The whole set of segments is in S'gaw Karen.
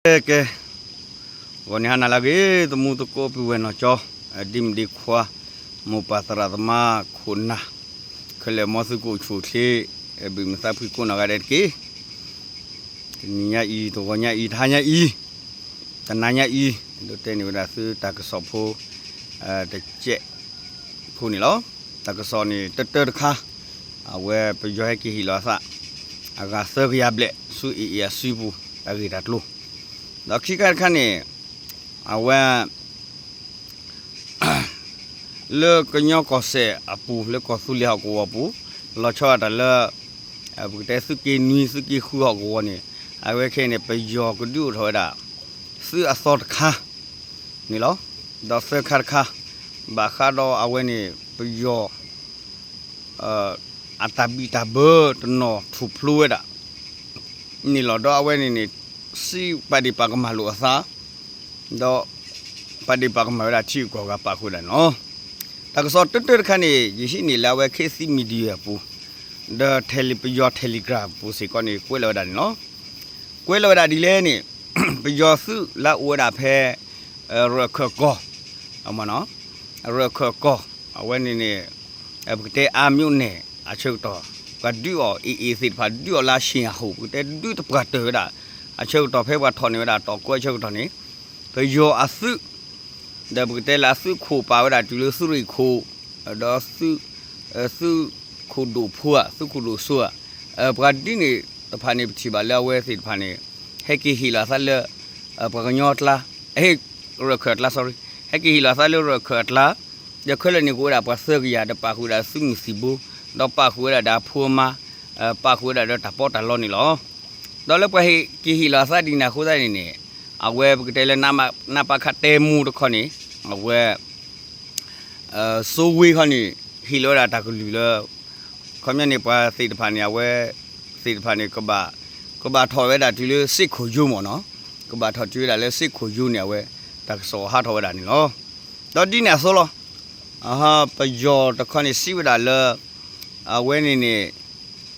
ကဲ ကဲ ဂီၤန့ၣ်ဟါနၤလၢအဂ့ၤ သမူသကိးပုၢ်ဝဲၢ်နီၢ်ကၠီ ဒ့မုၣ်ဒ့ခွါ မိၢ်ပၢ်သရၣ်သမါခိၣ်နၢ် ခဲလၢာ်မ်သုကအိၣ်ဆူၣ်အိၣ်ချ့ ဘုၣ်မုာ်သးဖှံကိးနီၢ်ဂၤဒဲးတက့ၢ်. တနံၤညါအံၤ တဂီၤညါအံၤ တဟါညါအံၤ တနၤညါအံၤ ဒိးတဲန့ၢ်ဝဲဒၣ်သုတၢ်ကစီၣ်ဖိ တကဲးဖိန့ၣ်လီၤ. တၢ်ကစီၣ်န့ၣ် တၢတၢတခါ အဝဲပယီၤဟဲက့ၤဟ့ၣ်လီၤအသး အဂၤသၢကယၤဘျဲၣ် ဆူ AA အစုပူၤ တၢ်ဂ့ၢ်တၢ်ကျိၤ ဒီးခံခါတခါန့ၣ် အဝဲ လၢကညီကီၢ်စဲၣ်အပူၤ လၢကီၢ်သူလ့ၤဟီၣ်ကဝီၤပူၤ လီၤဆီဒၣ်တၢ်လၢ ပကတဲသုးက့နွံ သုးက့ဃုဟီၣ်ကဝီၤန့ၣ် အဝဲခဲအံၤန့ၣ် ပယီၤကဒုးအိၣ်ထီၣ်ဝဲဒၣ် သုးအသီတခါန့ၣ်လီၤ. ဒီးသၢခါတခါ ဘၣ်ဃးဒီးအဝဲန့ၣ် ပယီၤ အတၢ်ဘံၣ်တၢ်ဘၢတနီၤထူၣ်ဖျိဝဲဒၣ် န့ၣ်လီၤ. ဒီးအဝဲန့ၣ်န့ၣ် စံးပာ်ဒ့ၣ်ပာ်ကမၣ်လိာ်အသး ဒီး ပာ်ဒ့ၣ်ပာ်ကမၣ်ဝဲဒၣ်ထံဂုၤကီၢ်ဂၤပာ်ဃုာ်ဝဲဒၣ်န့ၣ်လီၤ. တၢ်ကစီၣ်တၢတၢတခါန့ၣ် ယဟံးန့ၢ်လၢအဝဲ ခေတ်သစ် Media အပူၤ ဒီး Tele ပယီၤ Telegram အပူၤစ့ၢ်ကီးန့ၣ် ကွဲးလီၤဝဲဒၣ်န့ၣ်လီၤ. ကွဲးလီၤဝဲဒၣ်ဒ်လဲၣ်န့ၣ် ပယီၤသုးလၢအအိၣ်ဝဲဒၣ်ဖဲ ရၢၢ်ခၢၣ်ကီၢ် ရၢၢ်ခၢၣ်ကီၢ် အဝဲန့ၣ်န့ၣ် ပကတဲအါမျိးန့ၣ် အဆၢကတီၢ် ပှၤဒုးအီၤ AA သ့ၣ်တဖၣ်ဒုးအီၤလၢအဆ့ၣ်အဟိၣ် ပကတဲဒုးတပှၢ်တၢၢ်ဝဲဒၣ် အဆၢကတီၢ်ဖဲပှၤထီၣ်န့ၢ်ဝဲဒၣ်တီၢ်ကွဲအဆၢကတီၢ်န့ၣ် ပယီၤအသုး ဒီးပကတဲလၢအသုးခိၣ်ပာ်ဝဲဒၣ်တုၤလၢသုးရ့ၣ်ခိၣ် ဒီး သုးခိၣ်ဒိၣ်ဖိဧါ သုးခိၣ်ဒိၣ်စိဧါ ပှၤဒ်န့ၣ်တဖၣ်န့ၣ် ပထံၣ်ဘၣ်လၢအဝဲသ့ၣ်တဖၣ်န့ၣ် ဟဲက့ၤဟ့ၣ်လီၤအသးလၢ ပှၤကညီအကျါ ဟ့ၣ် ရၢၢ်ခၢၣ်အကျါ sorry ဟဲက့ၤဟ့ၣ်လီၤအသးလၢရၢၢ်ခၢၣ်အကျါ ဒီးခဲလၢာ်န့ၣ်ကအိၣ်ဝဲဒၣ်ပှၤသၢကယၤ ဒီးပာ်ဃုာ်ဝဲဒၣ်သုးမုၢ်သံၣ်ဘိ ဒီးပာ်ဃုာ်ဝဲဒၣ်ဒီးအဖိအမါ ပာ်ဃုာ်ဝဲဒၣ်ဒီးတၢ်ပီးတၢ်လီန့ၣ်လီၤ. ဒီးလၢပှၤဟ့ၣ်က့ၤဟ့ၣ်လီၤအသးဒ်န့ၣ်အဃိသတးန့ၣ်န့ၣ် အဝဲပကတဲလၢ နပခ တဲမူတခီန့ၣ် အဝဲ စိဝ့ခီန့ၣ် ဟ့ၣ်လီၤဝဲဒၣ်တၢ်ကလုၢ်လၢ ခီပညီန့ၣ် ပှၤသ့ၣ်တဖၣ်န့ၣ် အဝဲသ့ၣ်တဖၣ်န့ၣ် ကဘၣ်ထီၣ်ဝဲဒၣ်တုၤလၢစ့ၢ်ခိၣ်ယိမ့ၢ်နီၤ, ကဘၣ်ထီၣ်တုၤဝဲဒၣ်လၢစ့ၢ်ခိၣ်ယိန့ၣ် အဝဲတၢ်ကစီၣ်ဟးထီၣ်ဝဲဒၣ်န့ၣ်လီၤ. ဒီးဒ်န့ၣ်အသိးလီၤ. ပယီၤတခီန့ၣ် စံးဝဲဒၣ်လၢ အဝဲန့ၣ်န့ၣ်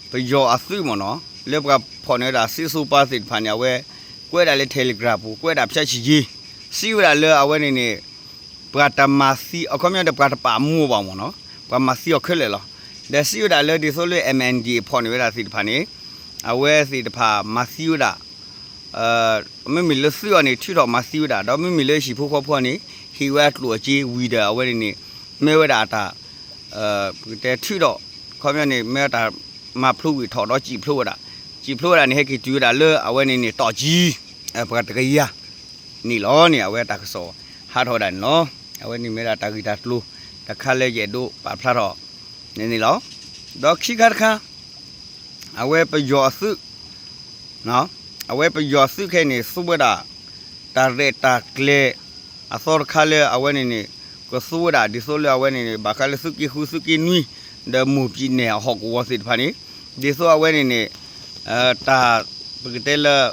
ပယီၤအသုးမ့ၢ်နီၤ လၢပှၤဖီၣ်န့ၢ်ဝဲဒၣ်စ့စိပၤသ့ၣ်တဖၣ်န့ၣ် အဝဲ ကွဲးဒၣ်လၢ Telegram ပူၤ ကွဲးဒၣ်ဖျါဆံးယံၤ စံးဝဲဒၣ်လၢအဝဲန့ၣ်န့ၣ် ပှၤတမၤသံ အခီပညီဒီး ပှၤတပာ်မူဘၣ်မ့ၢ်နီၤ, ပှၤမၤသံအီၤခဲလၢာ်လီၤ. ဒီးစံးဝဲဒၣ်လၢဒ်သိးလၢ MNDAA ဖီၣ်န့ၢ်ဝဲဒၣ်သ့ၣ်တဖၣ်န့ၣ် အဝဲသ့ၣ်တဖၣ်မၤသံဝဲဒၣ် မ့မ့ၢ်လၢသုးအီၤန့ၣ် ထုးထီၣ်မၤသံဝဲဒၣ် ဒီးမ့မ့ၢ်လၢဟံၣ်ဖိဃီဖိအီၤန့ၣ် ဟ့ၣ်ဝဲအကျိၣ်အစ့ဝံၤဒီး အဝဲန့ၣ်န့ၣ် မ့ၢ်ဝဲဒၣ်အတၢ် ပကတဲထုးထီၣ် ခီပညီန့ၣ် မ့ၢ်တၢ်မၤဖျိဝံၤထီၣ်ဒီးစံၣ်ဖျိဝဲဒၣ်, စံၣ်ဖျိဝဲဒၣ်န့ၣ် ဟဲက့ၤတုၤဝဲဒၣ်လၢအဝဲန့ၣ်န့ၣ် တီၢ်ကံ ပှၤတကယၤန့ၣ်လီၤန့ၣ် အဝဲတၢ်ကစီၣ်ဟးထီၣ်ဝဲဒၣ်န့ၣ်လီၤ. အဝဲန့ၣ်မ့ၢ်ဒၣ်တၢ်ဂ့ၢ်တၢ်ကျိၤတခါလၢယအဲၣ်ဒိးပာ်ဖျါထီၣ်န့ၣ်န့ၣ်လီၤ. ဒီးခံခါတခါ အဝဲပယီၤအသုး အဝဲပယီၤသုးခဲအံၤန့ၣ် သူဝဲဒၣ် တၢ်ရဲၣ်တၢ်ကျဲၤ အသီတခါလၢအဝဲန့ၣ်န့ၣ် ကသူဝဲဒၣ် ဒ်သိးလၢအဝဲန့ၣ်န့ၣ် ဘၣ်ဃးလၢသုးက့ဃု သုးက့နွံ ဒီးမိၢ်ပံၤနဲၣ်အဟီၣ်ကဝီၤသ့ၣ်တဖၣ်န့ၣ် ဒ်သိးအဝဲန့ၣ်န့ၣ် တၢ် ပကတဲလၢ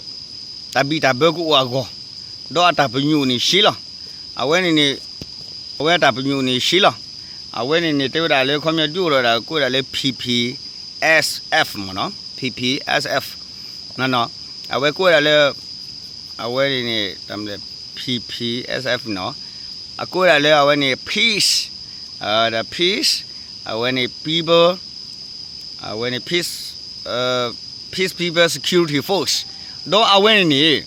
တၢ်ဘံၣ်တၢ်ဘၢကအိၣ်အဂီၢ် ဒီးအတၢ်ပညိၣ်န့ၣ်ရှဲလီၤ. အဝဲန့ၣ်န့ၣ် အဝဲအတၢ်ပညိၣ်န့ၣ်ရှဲလီၤ. အဝဲန့ၣ်န့ၣ် တဲဝဲဒၣ်လၢခီပညီဒုးအိၣ်ထီၣ်ဝဲဒၣ် ကိးဝဲဒၣ်လၢ PPSF မ့ၢ်နီၤ, PPSF အဝဲကိးဝဲဒၣ်လၢ အဝဲန့ၣ်န့ၣ် တၢ်မလဲၣ် PPSF နီၤ, အကိးဝဲဒၣ်လၢအဝဲန့ၣ် peace, ဒီး peace, အဝဲန့ၣ် people, အဝဲန့ၣ် peace, Peace People Security Force ဒီးအဝဲန့ၣ်န့ၣ်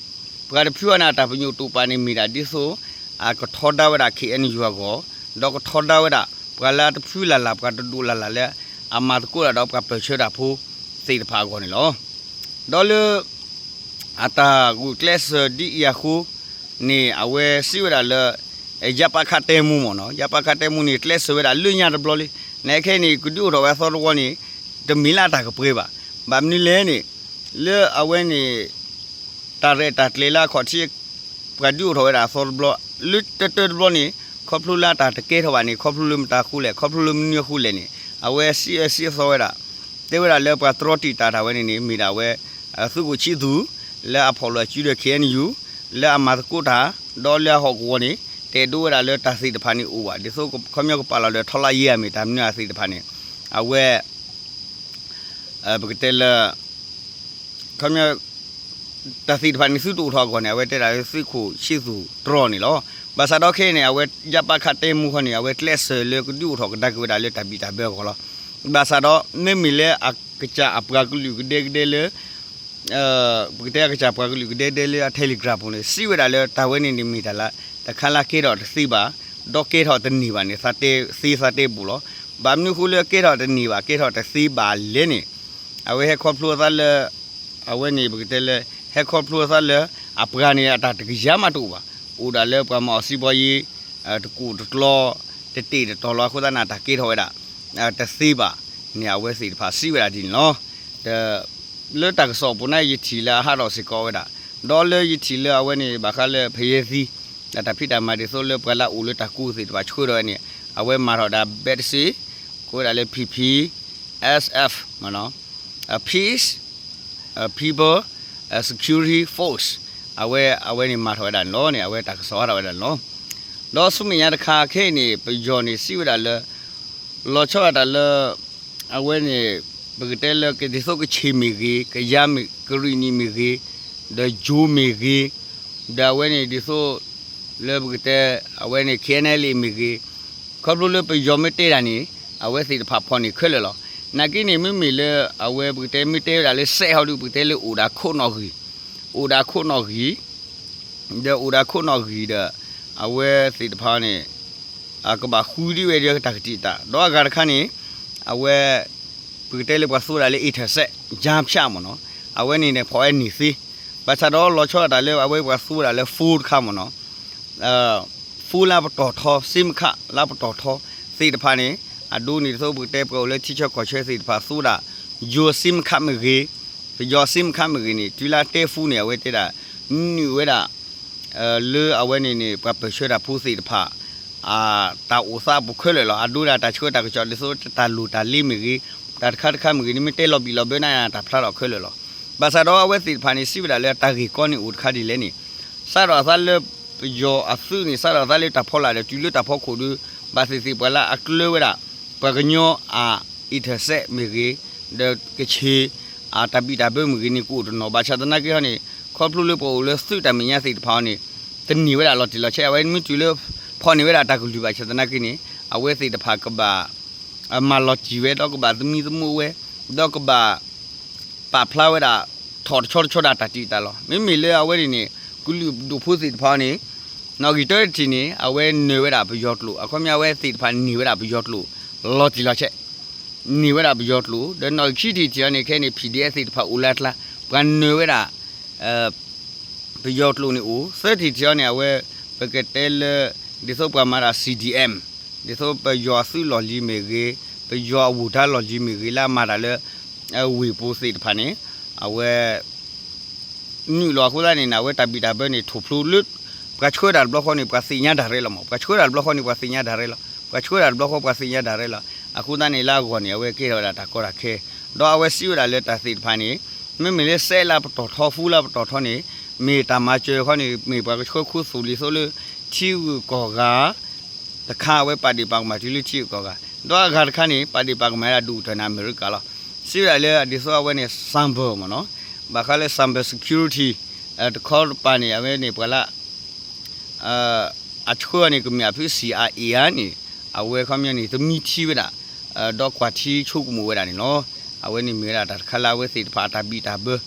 ပှၤတဖုအံၤန့ၣ် အတၢ်ပညိၣ်တိာ်ပာ်န့ၣ်မ့ၢ်ဒၣ်ဒ်သိး အကထီဒါဝဲဒၣ် KNU အဂီၢ်, ဒီးကထီဒါဝဲဒၣ် ပှၤလၢအတဖုလၢ်လၢ် ပှၤတဒိၣ်လၢ်လၢ်လၢ အမၤသကိးတၢ်ဒီးပှၤပၢၢ်ဆၢတၢ်ဖိသ့ၣ်တဖၣ်အဂီၢ်န့ၣ်လီၤ. ဒီးလၢ အတၢ်ဂုာ်ကျဲးစၢးဒ်အံၤအဃိန့ၣ် အဝဲစံးဝဲဒၣ်လၢ ရပခ တဲမူမ့ၢ်နီၤ, ရပခ တဲမူန့ၣ် ကျဲးစၢးဝဲဒၣ်လၢညါတဘျီလံ. နခဲအံၤန့ၣ် ကဒုးအိၣ်ထီၣ်ဝဲအသီတဝီန့ၣ် တမ့ၢ်လၢအတၢ်ကပှဲၤဘၣ်. ဘၣ်မနုၤလဲၣ်န့ၣ် လၢအဝဲန့ၣ် တၢ်ရဲၣ်တၢ်ကျဲၤလၢအခီၣ်ထံး ပှၤဒုးအိၣ်ထီၣ်ဝဲဒၣ်အသီတဘျီ လၢတၢတၢတဘျီန့ၣ် ခီဖျိလၢအတၢ်တကဲထီၣ်ဘၣ်န့ၣ် ခီဖျိလၢမတၤအဃိလဲၣ်, ခီဖျိလၢမနုၤအဃိလဲၣ်န့ၣ် အဝဲစံးအၢစံးအသီဝဲဒၣ် တဲဝဲဒၣ်လၢပှၤတြီတံာ်တာ်တၢ်ဝဲန့ၣ်န့ၣ် မ့ၢ်ဒၣ်ဝဲ သုးခိၣ်ဆံသူး လၢအဖီၣ်လိာ်စုဒီး KNU လၢအမၤသကိးတၢ် ဒီးလၢအဟီၣ်ကဝီၤန့ၣ် တအဲၣ်ဒိးဝဲဒၣ်လၢတၢ်သ့ၣ်တဖၣ်န့ၣ်အိၣ်ဘၣ်. ဒ်သိးခီပညီကပာ်လီၤဒီး ထောက်လှမ်းရေး အမ့ၢ်တၢ်မနုၤအသ့ၣ်တဖၣ်န့ၣ် အဝဲ ပကတဲလၢ ခီပညီ တၢ်သ့ၣ်တဖၣ်န့ၣ် သုတအိၣ်ထီၣ်အဂီၢ်န့ၣ် အဝဲတဲဒၣ်လၢသုးခိၣ်ဆံသူၣ်တြီန့ၣ်လီၤ. ဘၣ်ဆၣ်ဒီးခဲအံၤန့ၣ် အဝဲယါပၣ်ခးတဲမူခီန့ၣ် အဝဲကျဲးစၢးလၢကဒုးအိၣ်ထီၣ်ကဒါက့ၤဝဲဒၣ်လၢတၢ်ဘံၣ်တၢ်ဘၢအဂီၢ်လီၤ. ဘၣ်ဆၣ်ဒီးမ့မ့ၢ်လၢအကစၢ်အပှၤကလုာ်ကဒဲကဒဲလၢ ပကတဲအကစၢ်ပှၤကလုာ်ကဒဲကဒဲလၢအ Telegram ပူၤန့ၣ် စံးဝဲဒၣ်လၢတၢ်ဝဲန့ၣ်န့ၣ်မ့ၢ်တၢ်လၢ တခါလၢကဲထီၣ်တသ့ဘၣ်, ဒီးကဲထီၣ်တန့ၢ်ဘၣ်န့ၣ် သ့သးတဲဘူးလီၤ. ဘၣ်မနုၤအဃိလၢကဲထီၣ်တန့ၢ်ဘၣ် ကဲထီၣ်တသ့ဘၣ်လဲၣ်န့ၣ် အဝဲဟဲခီဖျိအသးလၢ အဝဲန့ၣ်ပကတဲလၢ ဟဲခီဖျိအသးလၢ အပှၤန့ၣ်အတၢ်တကယၤမးတအိၣ်ဘၣ်, အိၣ်ဒၣ်လၢပှၤမၤအီၣ်စံးဘီယ့ တကူၣ်တကျီ တတ့ၢ်တတီၤလီၤ အဃိသတးန့ၣ် တၢ်ကဲထီၣ်ဝဲဒၣ် တသ့ဘၣ်န့ၣ် အဝဲသ့ၣ်တဖၣ်စံးဝဲဒၣ်ဒ်န့ၣ်လီၤ. ဒီး လၢတၢ်ကစီၣ်ပူၤန့ၣ် ယထံၣ်လၢအဟးထီၣ်စ့ၢ်ကီးဝဲဒၣ်, ဒီးလၢယထံၣ်လၢအဝဲန့ၣ် ဘၣ်ဃးလၢဖယဲၢ်သံ တၢ်ဖံးတၢ်မၤဒ်သိးလၢပှၤလၢအအိၣ်လၢတၢ်ကူသ့ၣ်တဖၣ်ဆှၢထီၣ်ဝဲန့ၣ် အဝဲမၤထီၣ်ဒၣ် ဘဲးတစ့ ကိးဝဲဒၣ်လၢ P P S F မ့ၢ်နီၤ Peace People Security Force အဝဲ အဝဲန့ၣ်မၤထီၣ်ဝဲဒၣ်န့ၣ်လီၤန့ၣ် အဝဲတၢ်ကစီၣ်ဟးထီၣ်ဝဲဒၣ်န့ၣ်လီၤ. ဒီးဆူမဲာ်ညါတခါခဲအံၤန့ၣ် ပယီၤန့ၣ်စံးဝဲဒၣ်လၢ လီၤဆီဒၣ်တၢ်လၢ အဝဲန့ၣ် ပကတဲလၢဒ်သိးကခ့ၣ်မ့ၢ်ဂ့ၤ, ကယါမ့ၢ် ကရံၣ်နံၣ်မ့ၢ်ဂ့ၤ, ဒီးယိၤမ့ၢ်ဂ့ၤ, ဒီးအဝဲန့ၣ်ဒ်သိး လၢပကတဲ အဝဲန့ၣ် K N L A မ့ၢ်ဂ့ၤ, ခီဖျိလၢပယီၤမ့ၢ်တဲဒၣ်န့ၣ် အဝဲသ့ၣ်တဖၣ်ဖီၣ်န့ၢ်ခဲလၢာ်လီၤ. နာ်က့န့ၣ် မ့မ့ၢ်လၢအဝဲပကတဲမ့ၢ်တဲဝဲဒၣ်လၢစဲးဟီဒုး ပကတဲလၢအိၣ်ဒၣ်ခိၣ်နီၣ်ဂံၢ်, အိၣ်ဒၣ်ခိၣ်နီၣ်ဂံၢ်, ဒီးအိၣ်ဒၣ်ခိၣ်နီၣ်ဂံၢ်ဒီး အဝဲသ့ၣ်တဖၣ်န့ၣ် ကဘၣ်ဃုဒံးဝဲဒၣ်တၢ်ကတံာ်တၢ် ဒီးအဂၤတခါန့ၣ် အဝဲ ပကတဲလၢပှၤသူဝဲဒၣ်လၢ intercept ယါဖၠးမ့ၢ်နီၤ အဝဲန့ၣ်န့ၣ် ဖီၣ်ဝဲန့ၢ်သ့, ဘၣ်ဆၣ်ဒီးလီၤဆီဒၣ်တၢ်လၢအဝဲပှၤသူဝဲဒၣ်လၢ phone တခါမ့ၢ်နီၤ phone လၢပတီၢ်ထီ SIM card လၢပတီၢ်ထီသ့ၣ်တဖၣ်န့ၣ် အဒိန့ၣ်ဒ်သိးပကတဲပှၤအိၣ်လၢထံဆၢကီၢ်ဆၢသ့ၣ်တဖၣ်သူဝဲဒၣ် ယိၤ SIM card မ့ၢ်ဂ့ၤ, ပယီၤ SIM card မ့ၢ်ဂ့ၤန့ၣ် တုၤလၢအတဲ phone န့ၣ် အဝဲတဲဒၣ် နုာ်ဝဲဒၣ် လၢအဝဲန့ၣ်န့ၣ် ပှၤပၢၢ်ဆၢတၢ်ဖိသ့ၣ်တဖၣ် တၢ်အိၣ်သးအပူၤခဲလၢာ်လီၤ. အဒိဒၣ်တၢ်ဆှၢတၢ်ကစီၣ် ဒ်သိးတၢ်လိၣ်တၢ်လ့မ့ၢ်ဂ့ၤ, တၢ်တခါတခါမ့ၢ်ဂ့ၤန့ၣ် မ့ၢ်တဲလီၤဘံၣ်လီၤဘၢန့ၣ် တၢ်ဖျါထီၣ်ခဲလၢာ်လီၤ. ဘၣ်ဆၣ်ဒီးအဝဲသ့ၣ်တဖၣ်န့ၣ် စံးဝဲဒၣ်လၢတၢ်ဂ့ၢ်ကီန့ၣ်အိၣ်တခါဒ်လဲၣ်န့ၣ် စးထီၣ်အသးလၢပယီၤအသုးန့ၣ် စးထီၣ်အသးလၢတၢ်ဖီလာ်ဒီး တုၤလၢတၢ်ဖီခိၣ်ဒီး ဘၣ်သ့ၣ်သ့ၣ်ပှၤလၢအကျၢၤဝဲဒၣ် ပှၤကညီအ intercept မ့ၢ်ဂ့ၤ, ဒီးကခ့ၣ် အတၢ်ဘံၣ်တၢ်ဘၢမ့ၢ်ဂ့ၤန့ၣ် ကအိၣ်တနီၤ ဘၣ်ဆၣ်သနာ်က့ဟီန့ၣ် ခီဖျိလၢပှၤအိၣ်လၢသုးတၢ်မဲာ်ညါသ့ၣ်တဖၣ်ဟီန့ၣ် တန့ၢ်ဝဲဒၣ်လီၤတံၢ်လီၤဆဲး အဝဲမ့ၢ်တုၤလၢ ဖီၣ်န့ၢ်ဝဲဒၣ်တၢ်ကလုၢ်ဘၣ်ဆၣ်သနာ်က့န့ၣ် အဝဲသ့ၣ်တဖၣ်ကဘၣ် မၤလီၤတံၢ်ဝဲ ဒီးကဘၣ်သမံသမိးဝဲ ဒီးကဘၣ် ပာ်ဖျါဝဲဒၣ် ထီၣ်တဆီတဆီဒၣ်တၢ်တံာ်တာ်လီၤ. မ့မ့ၢ်လၢအဝဲန့ၣ်န့ၣ် ကလုာ်ဒူၣ်ဖိသ့ၣ်တဖၣ်န့ၣ် နီၣ်ဂံၢ်တၢတထံၣ်န့ၣ် အဝဲနၢၤဝဲဒၣ်ပယီၤကျိာ် အခီပညီအဝဲသ့ၣ်တဖၣ်န့ၢ်ဝဲဒၣ်ပယီၤကျိာ် လီၤတံၢ်လီၤဆဲး န့ၢ်ဝဲဒၣ်ပယီၤကျိာ် ဒီးနီၣ်ဂံၢ်ခံထံၣ်တထံၣ်အီၤန့ၣ် ခဲအံၤန့ၣ် PDF သ့ၣ်တဖၣ်အိၣ်လၢအကျါ ပှၤနၢၤဝဲဒၣ် ပယီၤကျိာ်န့ၣ်အိၣ် သၢထံၣ်တထံၣ်အီၤန့ၣ် အဝဲ ပကတဲလၢ ဒ်သိးပှၤမၤတၢ် C D M ဒ်သိးပယီၤအသုးလီၢ်လံၤမ့ၢ်ဂ့ၤ ပယီၤအဝိၢ်တၢ်လီၢ်လံၤမ့ၢ်ဂ့ၤ လၢအမၤတၢ်လၢ ဝ့ၢ်ပူၤသ့ၣ်တဖၣ်န့ၣ် အဝဲ နုာ်လီၤအဃိသတးန့ၣ် အဝဲတၢ်ဘံၣ်တၢ်ဘၢန့ၣ် ထူၣ်ဖျိလၢ ပှၤဆှၢတၢ်တဘျီဃီန့ၣ် ပှၤသ့ၣ်ညါတၢ်ရဲၣ်လီၤမး ပှၤဆှၢတၢ်တဘျီဃီန့ၣ် ပှၤသ့ၣ်ညါတၢ်ရဲၣ်လီၤ ပှၤဆှၢတၢ်တဘျီဃီ ပှၤသ့ၣ်ညါတၢ်ရဲၣ်လီၤ အဃိသတးန့ၣ် လၢအဂီၢ်န့ၣ် အဝဲကဲထီၣ်ဝဲဒၣ်တၢ်ကီတၢ်ခဲ ဒီးအဝဲစံးဝဲဒၣ်လၢတၢ်သ့ၣ်တဖၣ်န့ၣ် မ့မ့ၢ်လၢစဲးလၢပတီၢ်ထီ phone လၢပတီၢ်ထီန့ၣ် မ့ၢ်တၢ်မၤစၢၤခီန့ၣ် မ့ၢ်ပှၤကဆှၢခူသူၣ်လံၤသိးလၢ ထံဂုၤကီၢ်ဂၤ တခါအဝဲပာ်ဒ့ၣ်ပာ်ကမၣ်တုၤလၢထံဂုၤကီၢ်ဂၤ ဒီးအဂၤတခါန့ၣ် ပာ်ဒ့ၣ်ပာ်ကမၣ်ဝဲဒၣ်ဒုၣ်ကတၢၢ်န့ၣ် အမဲရကၤလီၤ. စံးဝဲဒၣ်လၢအဒ်သိးအဝဲန့ၣ် cyber မ့ၢ်နီၤ ဘၣ်ဃးလၢ cyber security တခီတပၤန့ၣ် အဝဲန့ၣ်ပှၤလၢ အဆှၢအီၤန့ၣ် ကမ့ၢ်အဖု C I A ဧါန့ၣ် အဝဲခီပညီန့ၣ် သမံထံဝဲဒၣ် ဒီးကွၢ်ထံဆိကမိၣ်ဝဲဒၣ်န့ၣ်လီၤ. အဝဲန့ၣ်မ့ၢ်ဝဲဒၣ်တၢ်တခါလၢအဝဲသ့ၣ်တဖၣ်အတၢ်ဘံၣ်တၢ်ဘၢ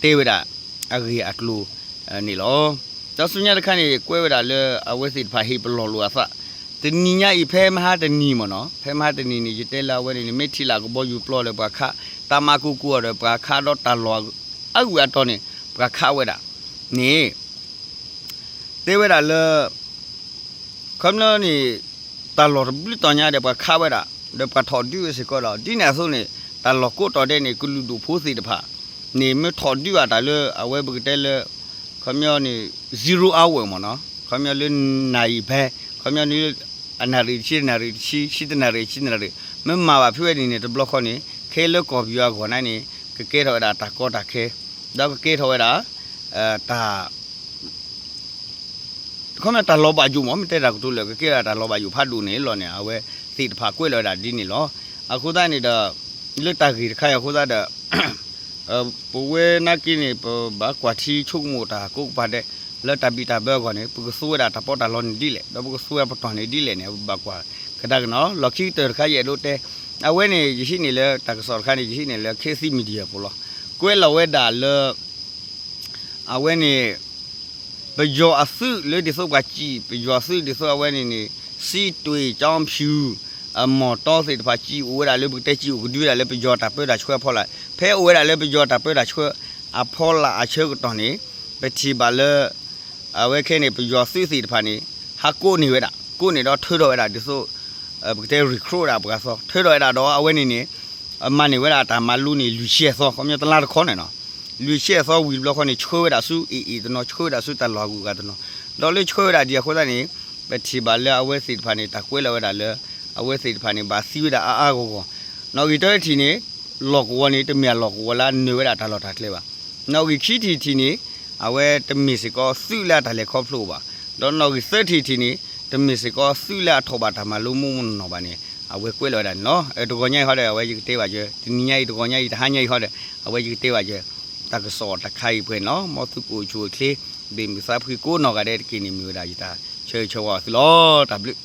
တဲဝဲဒၣ်အဂ့ၢ်အကျိၤန့ၣ်လီၤ. ဒီးဆူညါတခါန့ၣ် ကွဲးဝဲဒၣ်လၢအဝဲသ့ၣ်တဖၣ်ဟ့ၣ်ပလီၢ်လိာ်အသး တနံၤညါအံၤဖဲမဟါတနံၤမ့ၢ်နီၤ ဖဲမဟါတနံၤန့ၣ် ယတဲလၢအဝဲန့ၣ်န့ၣ် မ့ၢ်ထံၣ်လၢကဘီယူၤပျီဒီးပှၤခး တၢ်မၤကူကူအီၤဒီးပှၤခးဒီးတၢ်လီၢ်အဂုၤအတီၤန့ၣ် ပှၤခးဝဲဒၣ်န့ၣ် တဲဝဲဒၣ်လၢ ခီပညီန့ၣ် တၢ်လီၢ်တဘျုးတီၤညါဒီးပှၤခးဝဲဒၣ် ဒီးပှၤထီၣ်ဒုးဝဲစ့ၢ်ကီးဒီး ဒ်န့ၣ်အသိးန့ၣ် တၢ်လီၢ်ကိးတီၤဒဲးန့ၣ် ကလုာ်ဒူၣ်ဖိသ့ၣ်တဖၣ်န့ၣ် မ့ၢ်ထီၣ်ဒုးအတၢ်လၢအဝဲပကတဲလၢ ခီပညီန့ၣ် zero hour မ့ၢ်နီၤ ခီပညီလၢနၣ်ရံၣ်ဖဲ ခီပညီန့ၣ် အနၣ်ရံၣ်တဆံ တနၣ်ရံၣ်တဆံ ဆံတနၣ်ရံၣ် ဆံတနၣ်ရံၣ် မ့ၢ်မၤဘၣ်ဖုးဝဲန့ၣ်န့ၣ် တဘျီဃီန့ၣ် ခဲလၢကီၢ်ပယီၤအဂီၢ်န့ၣ်န့ၣ် ကကဲထီၣ်ဝဲဒၣ်တၢ်ကီတၢ်ခဲ ဒီးကကဲထီၣ်ဝဲဒၣ် တၢ် ခီပညီတၢ်လီၤဘၣ်ယိၣ်မး မ့ၢ်တဲတၢ်ကတိၤလၢာ် ကကဲဝဲဒၣ်တၢ်လီၤဘၣ်ယိၣ်ဖးဒိၣ်န့ၣ်လီၤန့ၣ် အဝဲသ့ၣ်တဖၣ်ကွဲးလီၤဝဲဒၣ်ဒ်န့ၣ်လီၤ. အဃိသတးန့ၣ်ဒီး လၢတၢ်ဂ့ၢ်တခါအံၤအဃိသတးဒီး ပဝဲနာ်က့န့ၣ် ပဘၣ်ကွၢ်ထံဆိကမိၣ်တၢ်ကိးကပၤဒဲး လၢတၢ်ဘံၣ်တၢ်ဘၢအဂီၢ်န့ၣ် ပကသူဝဲဒၣ်တၢ်ပီးတၢ်လီန့ၣ်ဒ်လဲၣ် ဒီးပကသူဝဲပတီၢ်န့ၣ်ဒ်လဲၣ်န့ၣ် ပဘၣ်ကွၢ်ကဒါက့ၤန့ၣ်လီၤ. လီၢ်ခံကတၢၢ်တခါ ယအဲၣ်ဒိးတဲ အဝဲန့ၣ် ယဟံးန့ၢ်လၢတၢ်ကစီၣ်တခါန့ၣ် ယဟံးန့ၢ်လၢ ခေတ်သစ် Media ပူၤလီၤ. ကွဲးလီၤဝဲဒၣ်လၢ အဝဲန့ၣ် ပယီၤအသုးလၢဒ်သိးပှၤစံး ပယီၤအသုးဒ်သိးအဝဲန့ၣ်န့ၣ် စံးတွ့ၣ် ကၠီဖၠူၣ် အမီၢ်တီသ့ၣ်တဖၣ် စံးအိၣ်ဝဲဒၣ်လၢပကတဲစံးအိၣ်ကဒုဝဲဒၣ်လၢပယီၤတၢ်ပၢတၢ်ဆှၢအဖီလာ် ဖဲအိၣ်ဝဲဒၣ်လၢပယီၤတၢ်ပၢတၢ်ဆှၢအဖီလာ်အဆၢကတီၢ်န့ၣ် ပထံၣ်ဘၣ်လၢ အဝဲခဲန့ၣ် ပယီၤသုးသ့ၣ်တဖၣ်န့ၣ် ဟးကိးန့ၢ်ဝဲဒၣ် ကိးန့ၢ်ဒီးထုးထီၣ်ဝဲဒၣ်ဒ်သိး ပကတဲ recruit ဝဲဒၣ်ပှၤသီ ထုးထီၣ်ဝဲဒၣ်ဒီးအဝဲန့ၣ်န့ၣ် မၤန့ၢ်ဝဲဒၣ်တၢ်မၤလိန့ၣ် လွံၢ်ဆံအသီ ခီပညီတလါတခီန့ၣ်နီၤ လွံၢ်ဆံအသီဝံၤတဘျီဃီန့ၣ် ဆှၢဝဲဒၣ်ဆူ AA တနီၤ ဆှၢဝဲဒၣ်ဆူတၢ်လီၢ်အဂုၤအဂၤတနီၤ ဒီးလၢဆှၢဝဲဒၣ်ဒ်အဃိသတးန့ၣ် ပထံၣ်ဘၣ်လၢအဝဲသ့ၣ်တဖၣ်န့ၣ် တၢ်ကွဲးလီၤဝဲဒၣ်လၢ အဝဲသ့ၣ်တဖၣ်န့ၣ် ဘၣ်သံဝဲဒၣ်အါအါဂီၢ်ဂီၢ် နီၣ်ဂံၢ်တၢထံၣ်န့ၣ် လီၢ်ကဝီၤန့ၣ် တမ့ၢ်အလီၢ်ကဝီၤလၢအနၢၤဝဲဒၣ်တၢ်လီၢ်တၢ်ကျဲဘၣ်. နီၣ်ဂံၢ်ခံထံၣ်တထံၣ်န့ၣ် အဝဲတမ့ၢ်စ့ၢ်ကီးသုးလၢအတၢ်လဲၤခီဖျိဘၣ်. ဒီးနီၣ်ဂံၢ်သၢထံၣ်တထံၣ်န့ၣ် တမ့ၢ်စ့ၢ်ကီးသုးလၢအထီၣ်ဘၣ်တၢ်မၤလိမ့ၢ်နီၢ်ဘၣ်န့ၣ် အဝဲကွဲးလီၤဝဲဒၣ်န့ၣ်လီၤ. တဂီၤညါအံၤဟီဒီး အဝဲယကတဲဘၣ်ယဲ တနံၤညါအံၤတဂီၤညါအံၤ တဟါညါအံၤဟီဒီး အဝဲယကတဲဘၣ်ယဲ တၢ်ကစီၣ်တခါအံၤပှဲၤန့ၣ်လီၤ. မ်သုကအိၣ်ဆူၣ်အိၣ်ချ့ဘၣ်မုာ်သးဖှံကိးနီၢ်ဂၤဒဲးတက့ၢ်န့ၣ် မ့ၢ်ဝဲဒၣ်ယတၢ်ဆၢဂ့ၤဆၢဝါအီၤသုလီၤ. တၢ်ဘျုး